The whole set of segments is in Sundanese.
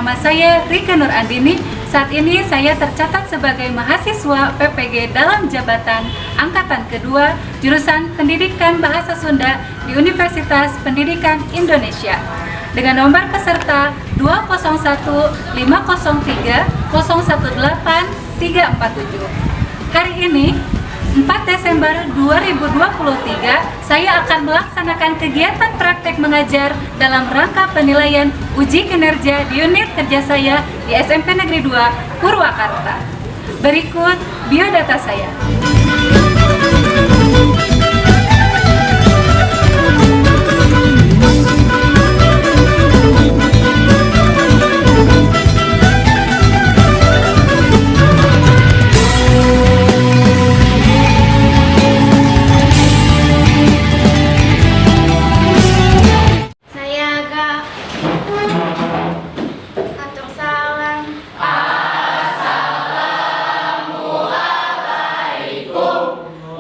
Nama saya Rika Nur Andini. Saat ini saya tercatat sebagai mahasiswa PPG dalam jabatan Angkatan Kedua jurusan Pendidikan Bahasa Sunda di Universitas Pendidikan Indonesia dengan nomor peserta 201 503 018 347. Hari ini 4 Desember 2023, saya akan melaksanakan kegiatan praktek mengajar dalam rangka penilaian uji kinerja di unit kerja saya di SMP Negeri 2 Purwakarta. Berikut biodata saya. Saya agak atur salam. Assalamualaikum warahmatullahi wabarakatuh.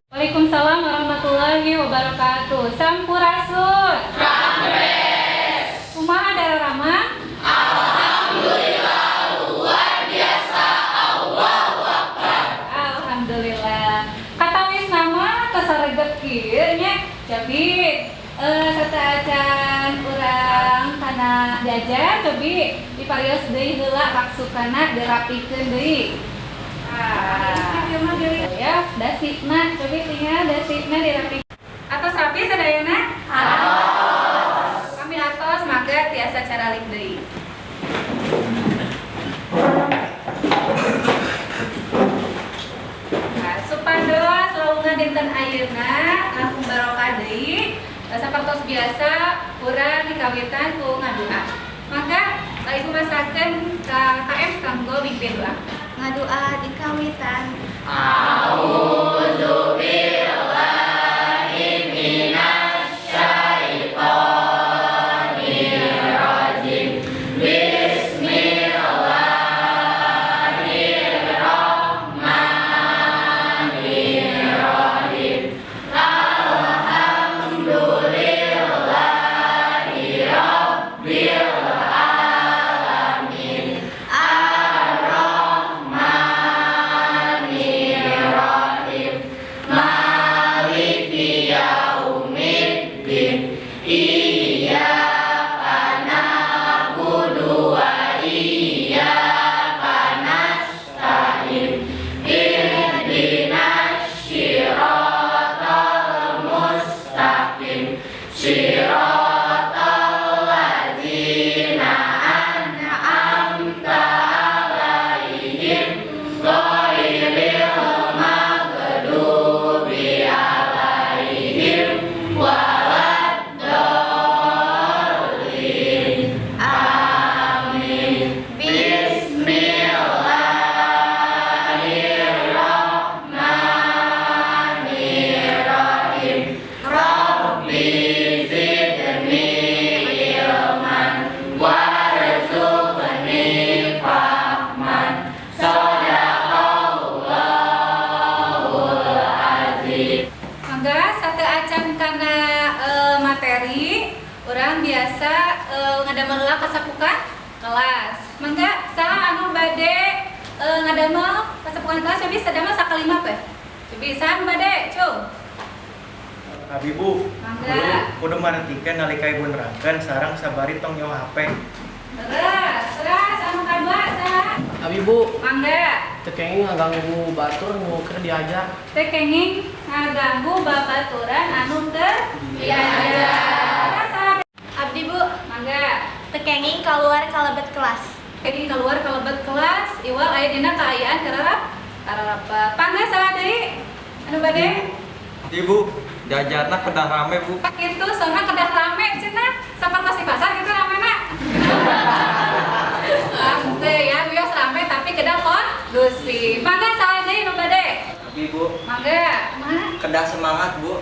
Waalaikumsalam warahmatullahi wabarakatuh. Sampurasun. Rampes. Kumaha daramang? Alhamdulillah, luar biasa, Allahu Akbar. Alhamdulillah. Katawis mah tos sareget kieu nya. Jadi sateuacan urang kana jajan, cobi diparios deui heula raksukana, dirapikeun deui. Ah, ya, dasina, cobi tinggal dasina dirapikeun. Atos rapi sadayana? Atos. Kami atos, maka tiasa caralik deui. Nah, supados lawungan dinten ayeuna langkung barokah deui. Sapertos biasa urang dikawitan ku ngadua. Maka Ibu masrahkeun ka KM kanggo mimpin doa. Ngadua dikawitan. A'udzu billahi minasyaitonir rajim. Bismillahirrahmanirrahim. Alhamdulillahi rabbil alamin. Ar-Rahmanirrahim. Maliki yaumiddin. Iyyaka na'budu wa iyyaka nasta'in. Ihdinas siratal mustaqim. Siratal ladzina an'amta 'alaihim ghairil maghdubi 'alaihim waladdallin. Amin. Bismillahirrahmanirrahim. Rabbi zidni ilman warzuqni fahman. Sadaqallahul azim. Mangga sateuacan kana materi, urang biasa ngadamel heula kasapukan kelas. Mangga saha anu bade ngadamel kasapukan kelas, cobi sadamel sakalimat teh. Cobi saha anu bade, cung? Abi, Bu. Mangga. Kudu kudu marentikeun nalika Ibu nerangkeun sareng sabari tong nyewa HP. Terus, terus anu kadua saha? Abi, Bu. Mangga. Teu kenging ngaganggu batur nu keur diajar. Teu kenging ngaganggu babaturan anu keur diajar. Terus saha? Abdi, Bu. Mangga. Teu kenging keluar kalebet kelas. Kenging keluar kalebet kelas, iwal aya dina kaayaan kararap kararapat. Pangga saha deui? Anu bade? Ibu, diajarna kedah rame, Bu. Kitu soalna kedah rame cenah, sapertos di pasar gitu ramena. Ah, henteu ya, wios rame tapi kedah kondusif. Mangga saha deui nu bade? Abi, Bu. Mangga, kumaha? Kedah semangat, Bu.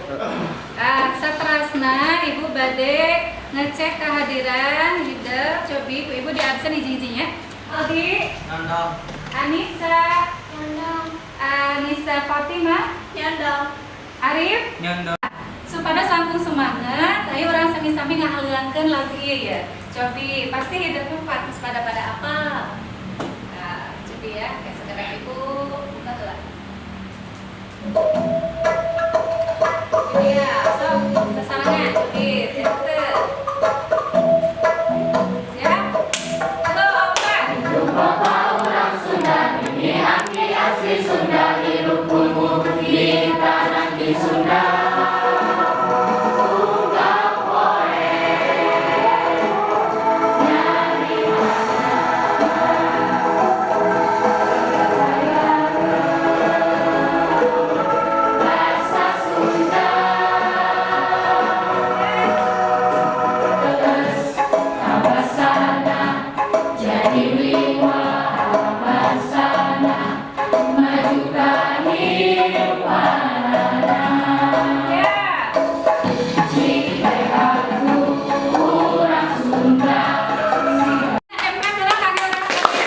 Ah, saterasna Ibu bade ngecek kehadiran hidep, cobi ku Ibu di absen hiji-hijinya. Aldi, Nandang. Anissa, Nyandang. Anissa Fatimah, Nyandang. Arif, Nyandang. Supados langkung semangat, ayo urang sami-sami ngahalulangkeun lagu ieu ya. Cobi, pasti hidupmu harus pada pada apa? Nah, cobi ya, kayak segera ibu buka heula. Ini ya, sok sasarangan, cobi, teu. Siap? Halo, apa? Bapak orang Sunda, ini aki asli Sunda, hirup bumbu di tanah di Sunda. Ungkap poe nyari bahasa Sunda. Terus kabasana jadi wiwa basana maju kahirupanana. Ya. Jika aku urang Sunda. MK heula kangge urang sami.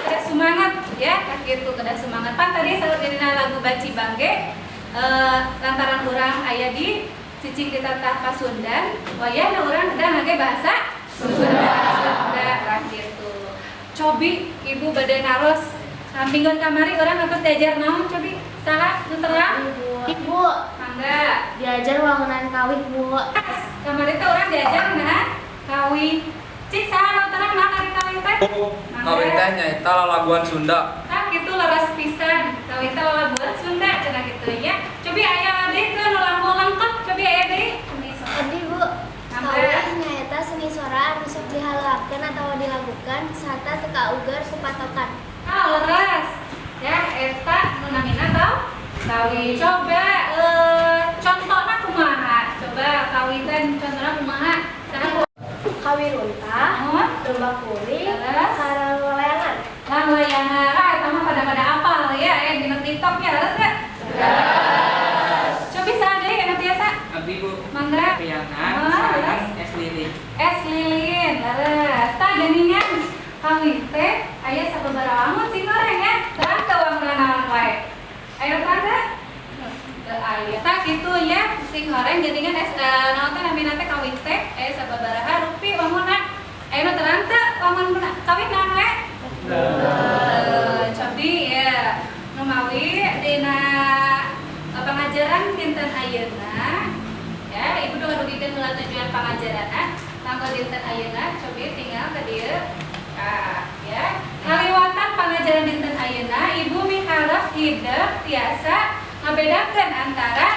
Kedah semangat ya, kitu kedah semangat. Pan tadi saur dina lagu Baci Bangge lantaran urang aya di cicing di tatah Pasundan, wayahna urang kedah ngangge bahasa Sunda. Sunda lah gitu. Cobi ibu bade naros mingguan kamari urang atos diajar naon cobi? Saha nu terang? Ibu, Mangga. diajar wangunan kawih, Bu. Kamari teh urang diajar nah kawih. Cik saha nu terang nah kari kawih teh? Mangga. Kawih teh nyaeta lalaguan Sunda. Tah kitu leres pisan. Kawih teh lalaguan Sunda cenah kitu nya. Cobi aya deui teu nu langkung lengkap, cobi aya deui. Abdi, Bu. Mangga. Kawih nyaeta seni sora anu sok dihaleuakeun atawa dilakukan sarta teu kaugar ku patokan. Ah, leres. Ya, eta nu namina tau? Kawih. Coba contohna kumaha? Coba kawih teh contohna kumaha? Saha? Kawih runtah, Muhun? domba kuring, Leres. sareng layangan. Lang layangan, ah, eta mah pada-pada apal ya, dina TikTok ya, leres teh? Cobi saha deui anu tiasa? Abdi, Bu. Mangga. Riana, Ah, sareng leres. es lilin. Es lilin, leres. Tah geuningan kawih teh aya sababaraha wangun sing goreng ya. Terang teu wangunan naon wae? Aya terang teu? Teu aya. Tah kitu ya, sing goreng geuningan es naon teh namina teh kawih teh aya sababaraha rupi wangunna. Aya nu terang teu wangun kawih naon wae? Cobi ya, numawi dina pangajaran dinten ayeuna ya, ibu udah ngadugikeun heula tujuan pangajaranna kanggo dinten ayeuna. Cobi tinggal ke dieu. Ah, ya, ngaliwatan pangajaran dinten ayeuna ibu miharep hidep tiasa ngabedakeun antara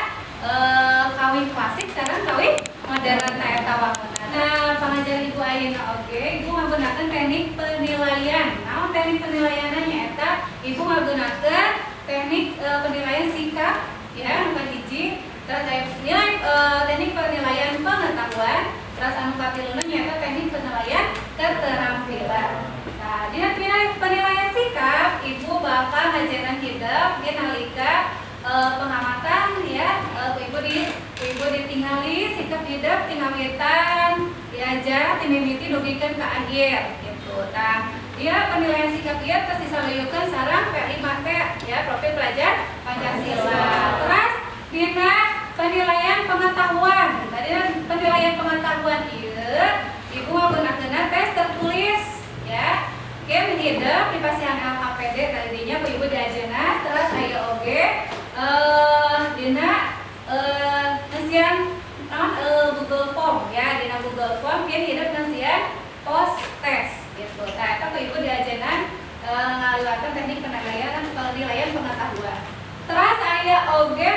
kawih klasik sareng kawih modern ta eta wangunan. Nah, pangajaran ibu ayeuna oge ibu ngagunakeun teknik penilaian. Naon teknik penilaianna? Nyaeta ibu ngagunakeun teknik penilaian sikap ya, anu kahiji, terus aya nilai teknik penilaian pengetahuan, terus anu katiluna nyaeta teknik penilaian keterampilan. Nah, dina penilaian sikap ibu bakal ngajaran hidep di nalika pengamatan ya, ku ibu ditingali sikap hidep tingawitan diajar timimiti dugikeun ka akhir gitu. Tah, dia penilaian sikap ieu terus disaluyukeun sareng P5T ya, profil pelajar Pancasila. Terus dina penilaian pengetahuan. Tadi penilaian pengetahuan ieu ibu ngagunakeunna tes tertulis ya. Oke, hidep di pasihan LKPD tadinya ku ibu diajarna, terus aya oge dina ngesian naon Google Form ya, dina Google Form kieu hidep ngesian post test gitu. Nah, eta ku ibu diajarna ngaliwatan teknik penilaian pengetahuan. Terus aya oge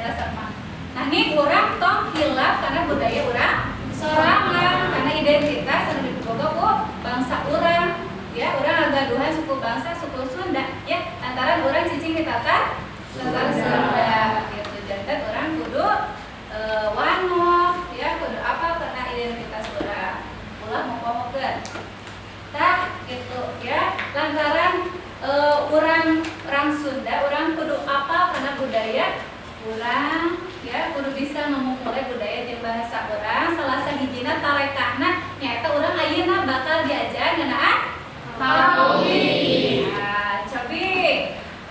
resep mah. Nanging urang tong hilap karena budaya urang sorangan, karena identitas anu diboga ku bangsa urang ya, urang ngagaduhan suku bangsa suku Sunda ya, antara urang cicing di tatar Sunda gitu. Janten urang kudu wanoh ya, kudu apa karena identitas urang ulah mopohokeun. Tah gitu ya, lantaran urang Sunda, urang kudu apa karena budaya urang ya, kudu bisa ngomongulai budaya jeung bahasa urang. Salah sahijina tarekahna nyaeta urang ayeuna bakal diajar ngeunaan kawih. Nah, cobi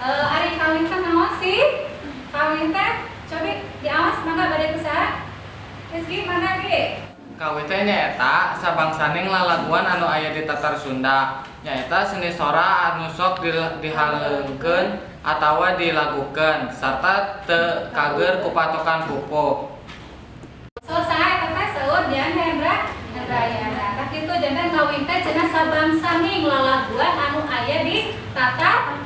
ari kawih teh naon sih? Kawih teh cobi diawas mangga bade ku saha? Rizky mana ge? Kawih teh nyaeta sabangsaning lalaguan anu aya di Tatar Sunda. Nyaeta seni sora anu sok dihaleungkeun atawa dilagukeun sarta teu kager ku patokan pupuh. Saur saha eta teh? Saur Dian Hendra Hendrayana. Tah kitu janten kawih teh cenah sabangsaning lalaguan anu aya di Tatar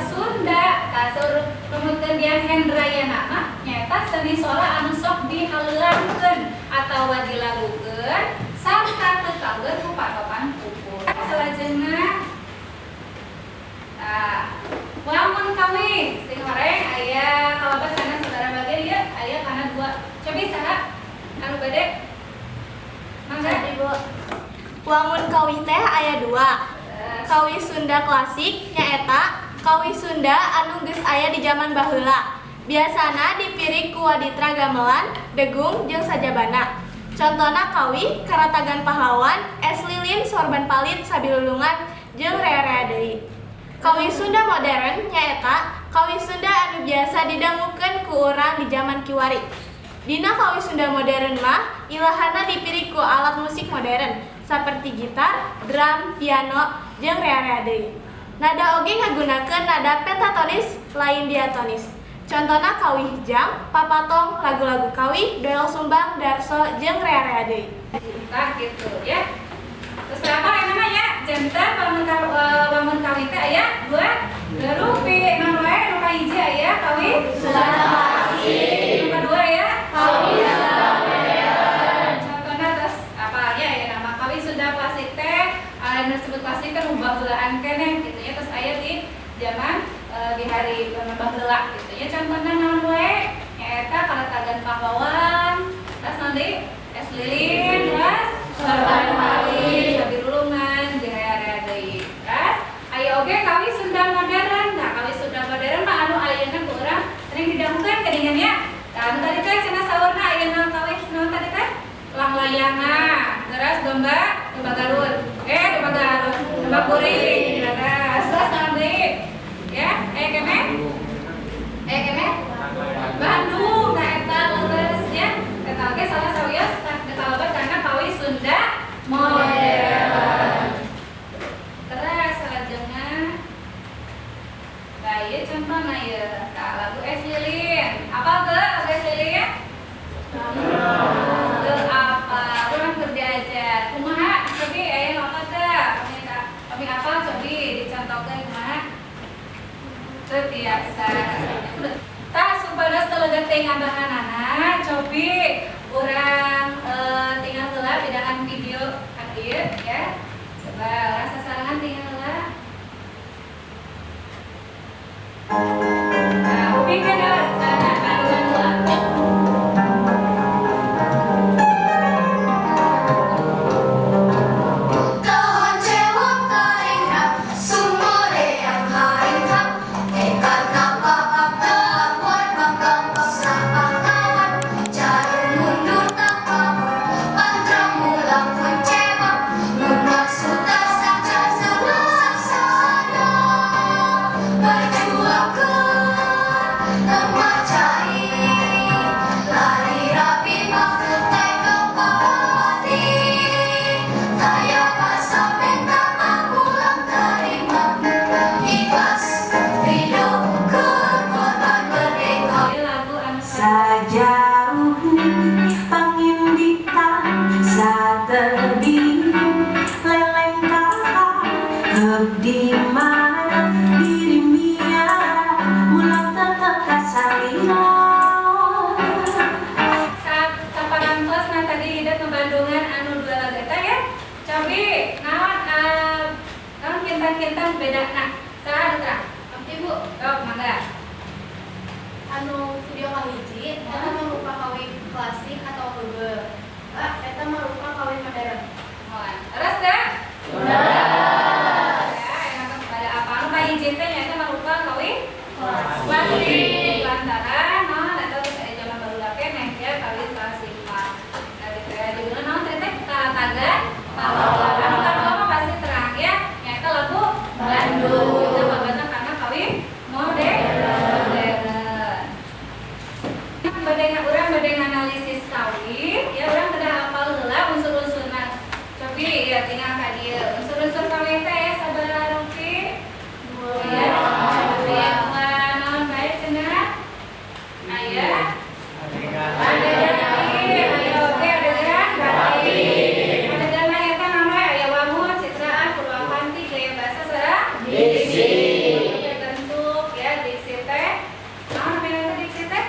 Sunda. Tah saur numutkeun Dian Hendrayana mah nyaeta seni sora anu sok dihaleungkeun atawa dilagukeun sarta teu kager ku patokan pupuh. Salajengna tah wangun kawih sing horeng aya kalebet kana sabaraha bagian ieu? Aya kana dua. Cobi saha anu bade? Mangga. Ibu. Wangun kawih teh aya dua. Kawih Sunda klasik nyaeta kawih Sunda anu geus aya di jaman baheula. Biasana dipirik ku waditra gamelan, degung jeung sajabana. Contona kawih Karatagan Pahlawan, Es Lilin, Sorban Palit, Sabilulungan jeung rea-rea deui. Kawih Sunda modern nyaeta kawih Sunda anu biasa didangukeun ku urang di jaman kiwari. Dina kawih Sunda modern mah ilahana dipirik ku alat musik modern saperti gitar, drum, piano, jeung rea-rea deui. Nada oge ngagunakeun nada pentatonis lain diatonis. Contona kawih jang, papatong, lagu-lagu kawih, doel sumbang, darso, jeung rea-rea deui. Tah gitu ya. Terus berapa yang namanya? Janten bangun kawih teh aya dua rupi. Naon wae nu kahiji aya kawih Sunda klasik. Nu kadua ya kawih Sunda modern. Contohna terus apa ya aya nama kawih Sunda klasik teh anu disebut klasik kan bahulaan keneh gitu ya. Terus aya di zaman di hari baheula gitu ya. Contohna naon wae? Nyaeta Karatagan Pahlawan, terus naon deui? Es Lilin, terus Sorban Palit, Sabilulungan, jeung rea-rea deui. Terus aya oge kawih Sunda modern. Nah, kawih Sunda modern mah anu ayeuna ku urang sering didangukeun geuningan ya. Nah, anu tadi teh cenah saurna ayeuna kawih naon tadi teh? Langlayangan, terus domba Garut. Domba Garut, domba kuring. Terus naon deui? Ya, kene? Kene? Bandung, nah eta leres ya. Eta oge salah sawios kalebet kana kawih Sunda modern. Terus salajengna nah ieu contohna ieu, tah lagu Es Lilin. Apal teu lagu Es Lilin? Teu apal, urang keur diajar. Kumaha? Cobi aya nu apal teu? Kami apal cobi dicontohkeun kumaha? Teu tiasa. Tah supados teu lega teuing abahanana, cobi urang tinggal heula pidangan video anu ieu ya. Coba urang sasarengan tinggal heula. Nah, upikeun heula sasarengan bandungan heula. Di mana diri mia mulang tetap kasalira. kinten-kinten bedana. Saha anu terang? Abdi Bu. Sok mangga. Anu video kahiji eta mangrupa kawih klasik atau heubeul. Eta mangrupa kawih modern. Moal. Leres teh? Leres. Ya, enak pada apa anu kahiji teh nyaeta mangrupa kawih klasik. Lantaran naon eta geus aya zaman baheula keneh ya kawih klasik mah. Dari teh judulna naon teh teh Taratagan Pahlawan. Anu kadua mah pasti terang ya, nyaeta lagu Bandung. Eta babatna kana kawih modern. Bade urang bade nganalisis kawih, ya urang kedah hafal heula unsur-unsurna. Cobi ya tinggal ka dieu. Unsur-unsur kawih teh aya sabaraha rupi? Ya, aya dua naon bae cenah? Aya adegan aya oge adegan batin. Adegan mah eta naon we? Aya wangun, citraan, purwakanti, gaya bahasa sareng diksi. Bentuk ya diksi teh. Naon namanya teh diksi teh?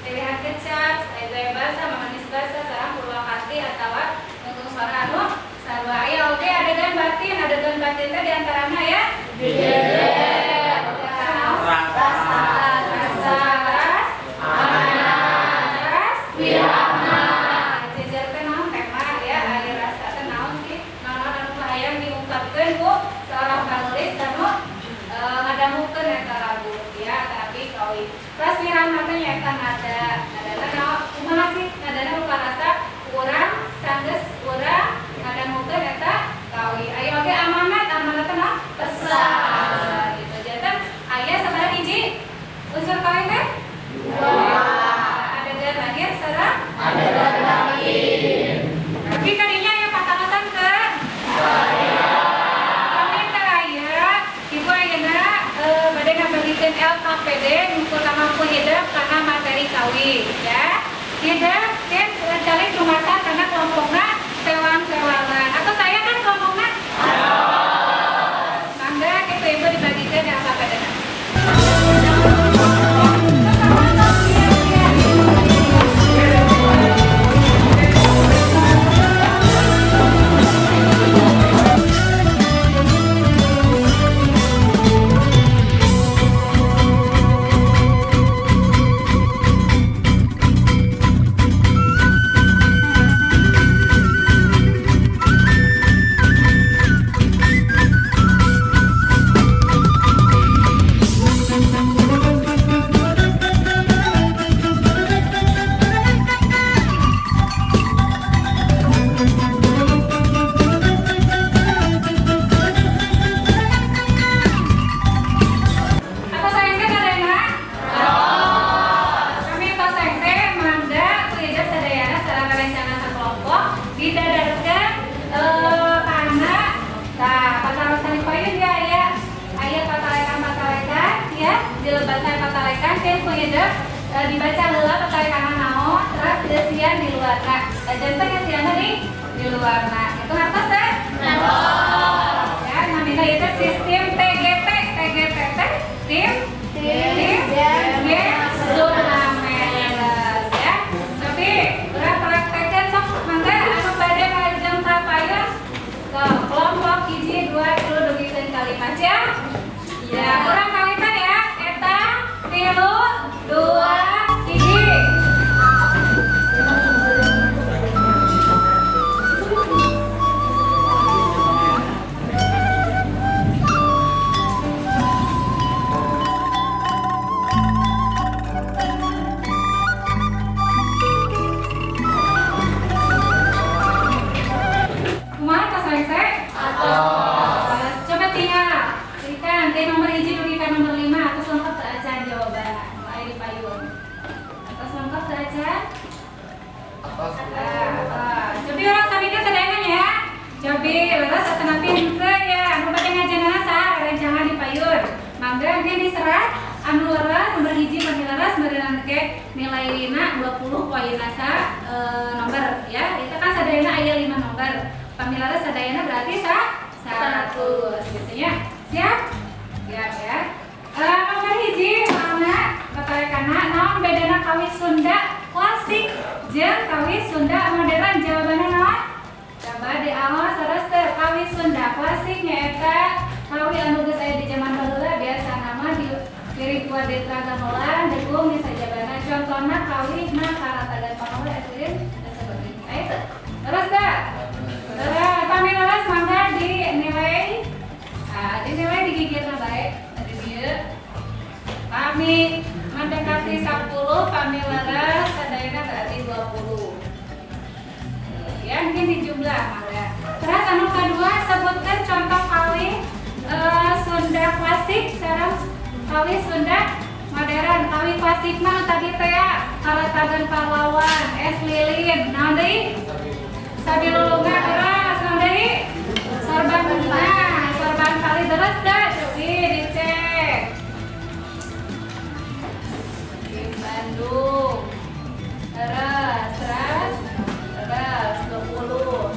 Pilihan kecap, gaya bahasa, memanis bahasa, sareng purwakanti atawa nungtung suara anu sarua. Aya oge adegan batin teh diantarana ya. Rasa, rasa, ras, amanah, ras, wirama. Jejer teh naon tema ya, ari rasa teh naon sih? Naon anu hayang diungkapkeun ku seorang panulis anu ngadangukeun eta lagu ya, tapi kawih. Ras wirama teh nyaeta nada. Nadana naon? Kumaha sih nadana rupa rasa urang sanggeus urang ngadangukeun eta kawih. Aya oge amanat, amanat teh naon? Pesan. Gitu. Janten aya sabaraha hiji unsur kawih teh? Dua. Adegan lahir sareng adegan batin. Tapi kadinya aya patarosan teu? Aya. Kami teh aya, ibu ayeuna bade ngabagikeun LKPD nu kamampu hidep kana materi kawih ya. Hidep tim calik rumasa kana kelompokna sewang-sewangan. Atau saya kan kelompokna? Mangga kitu ibu dibagikeun LKPD-na. Atau sayang teh kadena? Kami tos sengse mangga ku hidep sadayana sareng rencana sakelompok didadarkeun kana tah patarosan di payun ya aya aya patalekan-patalekan ya dilebatan patalekan keun ku hidep dibaca heula patalekanna naon terus deusian di luarna. Janten ngeusianna di luarna. Itu hartos teh? Ya, namina ieu teh sistem TGT, TGT teh tim tim G turnamen ya. Tapi urang praktekkeun sok mangga anu bade ngajeng ka payun. Sok kelompok 1 2 3 dugikeun ka 5 ya. Ya, urang kawitan ya. Eta 3 2 1. Kumaha tos rengse? Atos. Coba tinggal. Ikan teh nomor 1 dugi ka nomor 5 atos lengkap teu acan jawaban. Nu aya di payun. Atos lengkap teu acan? Atos. Cobi urang samina sadayana nya. Cobi leres atanapi henteu ya. Anu bade ngajenana saha rerencangan di payun. Mangga engke diserat anu leres nomor 1 pami leres meureunana ke nilaina 20 poinna sa nomor ya. Itu kan sadayana aya 5 nomor. Pami leres sadayana berarti sa 100 gitu ya. Siap? Siap ya. Nomor 1 soalna patalekanna naon bedana kawih Sunda klasik jeung kawih Sunda modern jawabanna naon? Coba diaos terus teh kawih Sunda klasik nyaeta kawih waditra gamelan degung disajabana contohna kawih na karatagan pahlawan es lilin disebutkeun. Aya teu? Leres teu? Leres. Pami leres mangga dinilai. Ah, dinilai digigirna bae di dieu. Pami mendekati 10, pami leres sadayana berarti 20. Ya, mungkin di jumlah mangga. Terus anu kedua sebutkan contoh kawih Sunda klasik sareng kawih Sunda modern. Kawih klasik mah tadi teh ya karatagan pahlawan, es lilin, naon deui? Sabilulungan terus, naon deui? Sorban, nah, sorban kali terus dah, cobi dicek. Di Bandung. Terus, terus, terus 20.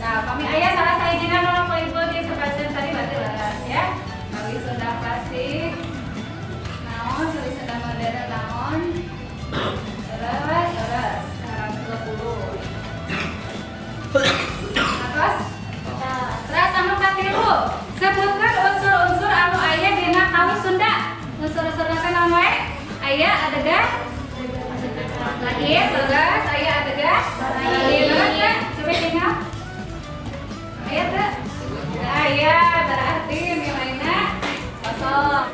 Nah, kami ayah salah sahijina nu ku ibu disebutkeun tadi berarti leres ya. Kawih Sunda klasik naon, kawih Sunda modern naon. Terus, terus 120. Atas. Terus anu katilu, sebutkan unsur-unsur anu aya dina kawih Sunda. Unsur-unsurna teh naon wae? Aya adegan lahir, leres, aya adegan lahir, leres ya. Coba tinggal. Aya teu? Aya, berarti nilainya kosong.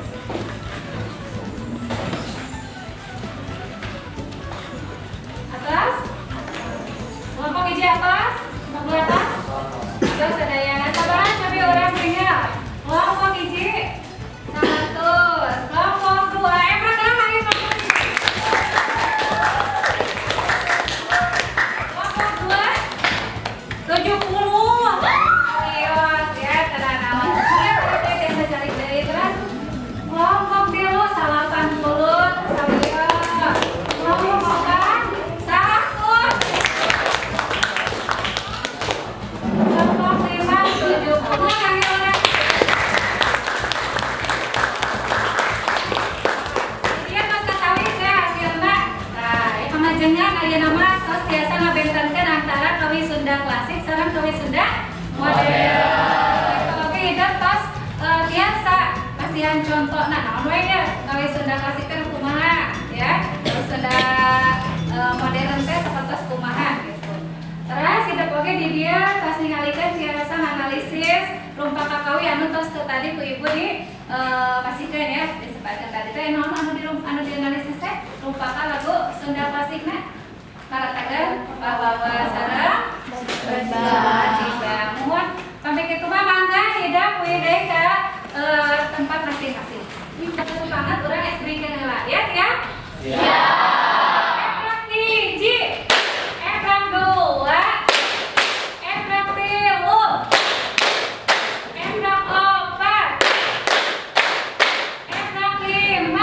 Atas? Kelompok hiji atas? Kelompok dua atas? Atas sadayana sabaraha cobi urang tinggal. Kelompok hiji 100, kelompok 2 emang lagi kelompok hiji. Kelompok 2 70. Ayo, ya tenang. Ieu teh biasa cari deui terus. Kelompok 3 80 sawieu. Kelompok 4 100. Kelompok 5 70 kangge urang. Ieu tos katawis ya hasilna. Nah, ieu pamajengan ayeuna mah tos tiasa ngabentenkeun antara kawih Sunda klasik sareng kawih Sunda modern. Oke, hidup tos tiasa pasihan contohna naon we nya kawih Sunda klasik teh kumaha ya. Terus Sunda modern teh sapertos kumaha gitu. Terus hidup oge di dieu tos ningalikeun tiasa nganalisis rumpaka kawih anu tos teu tadi ku ibu di pasihkeun ya disebutkeun tadi teh naon anu di anu dianalisis teh rumpaka lagu Sunda klasikna karatagan pahlawan sareng dibangun sampai kitu mah mangga hidang we deui ka tempat masing-masing. Semangat urang es drinkeun heula ya, siap? Siap. Eprek 1, eprek 2, eprek 3, eprek 4, eprek 5,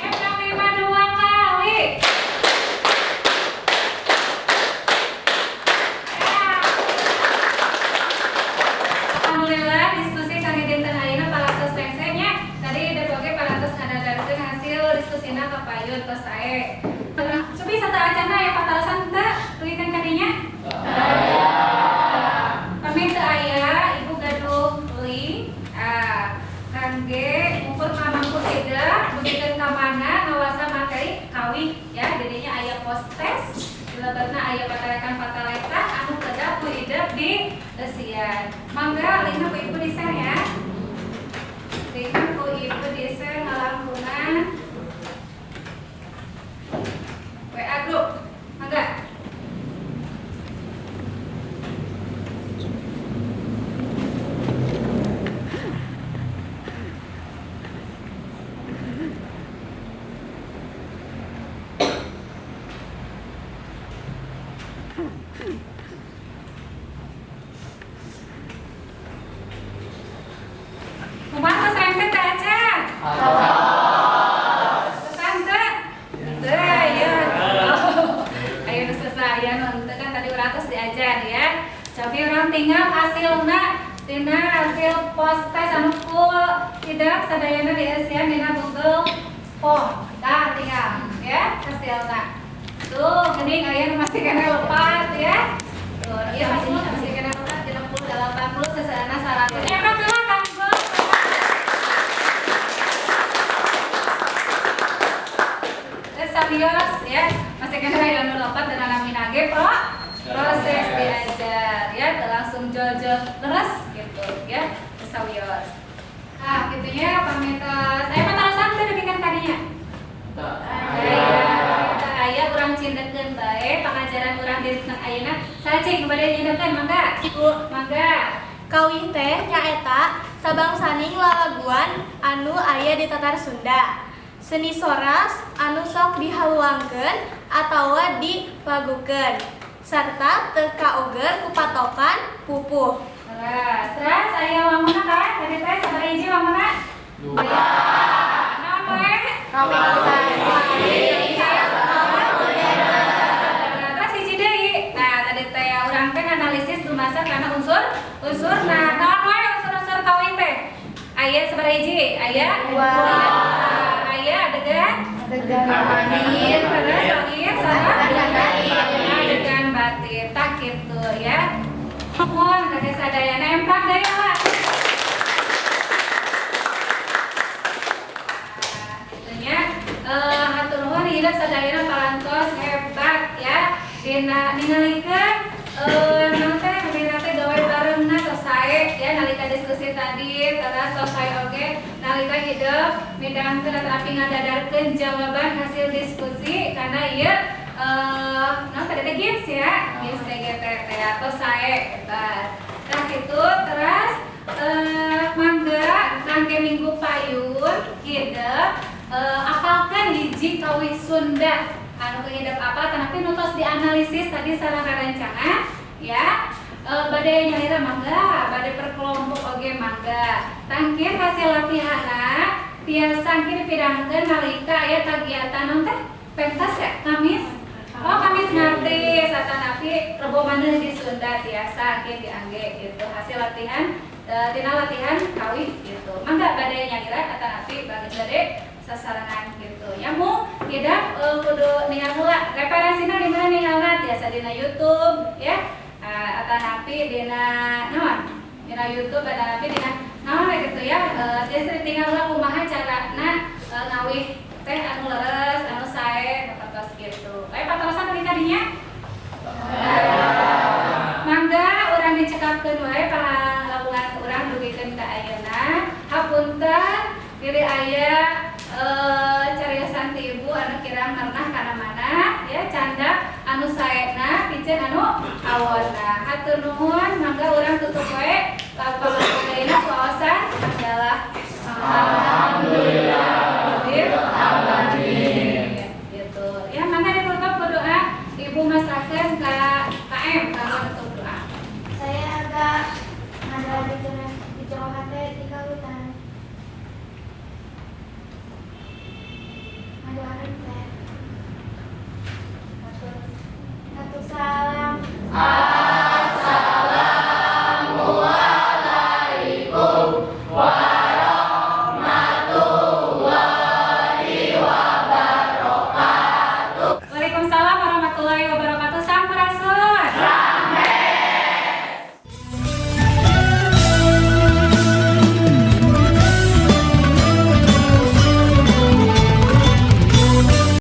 eprek 5 2 kali. Alhamdulillah diskusi kami dinten ayeuna parantos rengse nya. Tadi hidup oge parantos ngadadarkeun hasil diskusina ka payun tos sae. Cobi sateuacanna aya patarosan teu tuluy ka dinya? Kami teu aya, ibu gaduh link kangge ngukur kamangku tidak dugikeun ka mana ngawasa materi kawih ya. Jadinya aya post test dilebetna aya patalekan-patalekan anu kedah ku idep di eusian. Mangga linkna ku ibu di share ya. Linkna ku ibu di share ngalangkungan WA grup. Mangga. Kumaha tos rengse teh acan? Selesai teu? Teu ya. Ayo nu selesai ya nu henteu kan tadi urang tos diajar ya. Cobi urang tinggal hasilna tina hasil post test anu full tidak sadayana dieusian dina Google Form. Tah tinggal ya hasilna. Tuh geuning aya nu masih keneh lepat ya. Tuh ieu masih keneh lepat 60 80 sesana 100. Emang heula Kang Ibu. sawios ya. Masih kena aya nu lepat dan namina ge proses diajar ya, langsung jol-jol leres gitu ya, sawios. Ah, gitu ya pamitos. Aya patarosan teh dugikan kadinya? Aya urang cindekeun bae pangajaran urang dinten ayeuna. Saha cing bade nyindekeun mangga? Mangga. Kawih teh nyaeta sabangsaning lalaguan anu aya di Tatar Sunda. Seni soras anu sok dihaluangkeun atawa dilagukeun sarta teu kaoger ku patokan pupuh. Leres. Terus aya wangunna kan? Tadi teh sabaraha hiji wangunna? Dua. Naon we? Kawih. Terus hiji deui. Nah, tadi teh urang teh nganalisis dumasar kana unsur. Nah, naon we unsur-unsur kawih teh? Aya sabaraha hiji? Aya dua. Aya adegan Adegan terus lahir sareng adegan batin. Tah kitu ya. Mohon kakek sadayana empat deui lah. Gitunya hatur nuhun hidup sadayana parantos hebat ya. Dina ningalikeun naon teh namina teh gawe barengna tos sae ya nalika diskusi tadi terus tos sae oge nalika hidup midangkeun atanapi ngadadarkeun jawaban hasil diskusi karena ieu naon tadi teh games ya, games TGT teh tos sae hebat. Nah gitu terus mangga mangke minggu payun hidup apalkan hiji kawih Sunda anu hidep apa tapi nu tos dianalisis tadi sareng rerencangan ya. Bade nyalira mangga, bade perkelompok oge mangga. Tangkir hasil latihanna tiasa engke dipidangkeun nalika aya kagiatan naon teh pentas ya Kamis. Oh Kamis ngartis atanapi Rebo Maneuh di Sunda tiasa engke diangge gitu hasil latihan dina latihan kawih gitu. Mangga bade nyalira atanapi bade sasarengan gitu. Ya mu tidak kudu ningal heula referensina di mana ningalna tiasa dina YouTube ya. Atanapi dina naon? Dina YouTube atanapi dina naon gitu ya. Tiasa ditinggal heula kumaha carana ngawih teh anu leres, anu sae sapertos gitu. Aya patarosan tadi kadinya? Mangga urang dicekapkeun wae pangalabungan urang dugikeun ka ayeuna. Hapunten diri aya cariosan ti ibu anu kirang merenah kana mana ya candak anu saena piceun anu awonna. Hatur nuhun mangga urang tutup wae pangalabungan ayeuna waosan adalah alhamdulillah. Alamin. Gitu. Ya mangga ditutup berdoa Ibu masrahkeun ka KM kanggo nutup doa. Saya agak ada di jero hate di kalutan. Ngadoakeun saya. Satu salam.